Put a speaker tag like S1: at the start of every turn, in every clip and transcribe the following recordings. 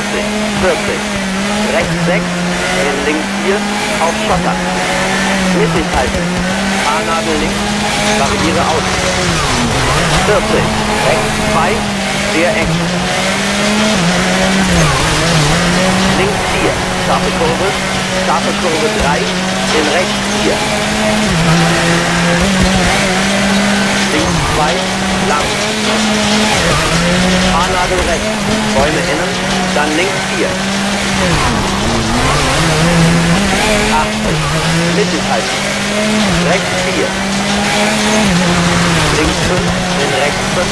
S1: Öffnet sich. 40. Rechts 6, in links 4, auf Schotter. Mittig halten. Haarnadel links, Barriere außen. 40. Rechts 2, sehr eng. Links 4, scharfe Kurve 3, in rechts 4. Links 2, lang. Haarnadel rechts, Bäume innen, dann links 4. 80, mittig halten. Rechts 4. Links 5, in rechts 5,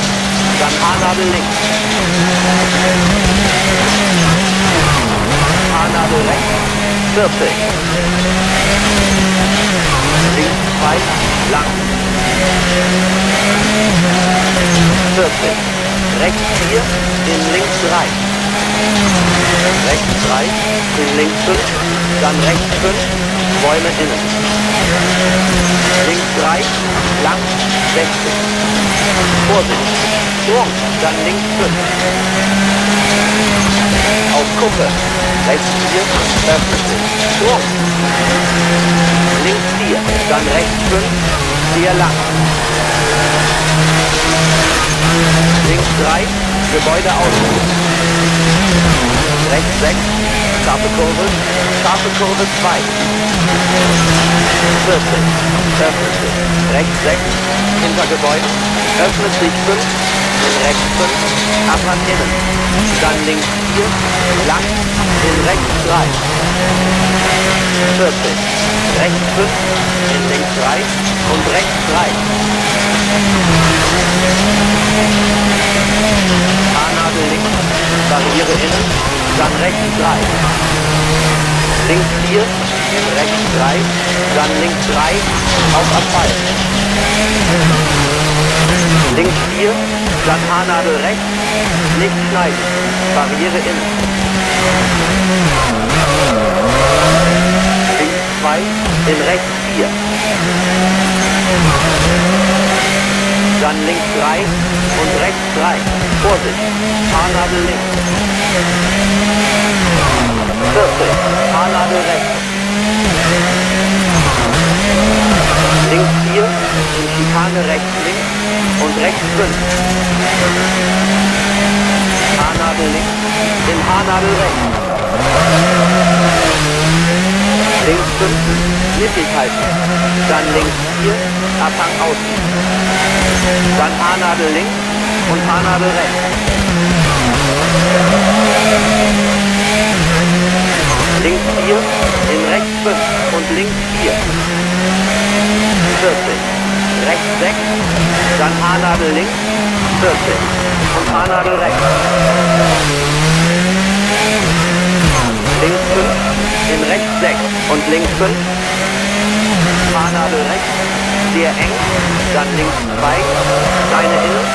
S1: dann Haarnadel links. Haarnadel rechts, 40. Links 2, lang. 40. Rechts 4, in links 3. Rechts 3, in links 5, dann rechts 5, Bäume innen. Links 3, lang, 60. Vorsicht, Sprung, dann links 5. Auf Kuppe, rechts 4, öffnet sich, Sprung. Links 4, dann rechts 5, sehr lang. Links 3, Gebäude außen. Rechts 6, scharfe Kurve 2. 40, öffnet sich. Rechts 6, hinter Gebäude, öffnet sich 5, in rechts 5, Abhang innen. Dann links 4, lang, in rechts 3. 40, rechts 5, in links 3 und rechts 3. Haarnadel links, Barriere innen, dann rechts 3. Links 4, in rechts 3, dann links 3, auf Asphalt. Links 4, dann Haarnadel rechts, nicht schneiden, Barriere innen. Links 2, in rechts 4. Dann links 3 und rechts 3. Vorsicht, Haarnadel links. 40, Haarnadel rechts. Links 4, in Schikane rechts links und rechts 5. Haarnadel links, in Haarnadel rechts. Links 5, mittig halten. Dann links 4, Abhang außen. Dann Haarnadel links und Haarnadel rechts. Links 4, in rechts 5 und links 4. 40. Rechts 6, dann Haarnadel links, 40 und Haarnadel rechts. Links 5, in rechts 6 und links 5. Haarnadel rechts, sehr eng, dann links 2, Steine innen,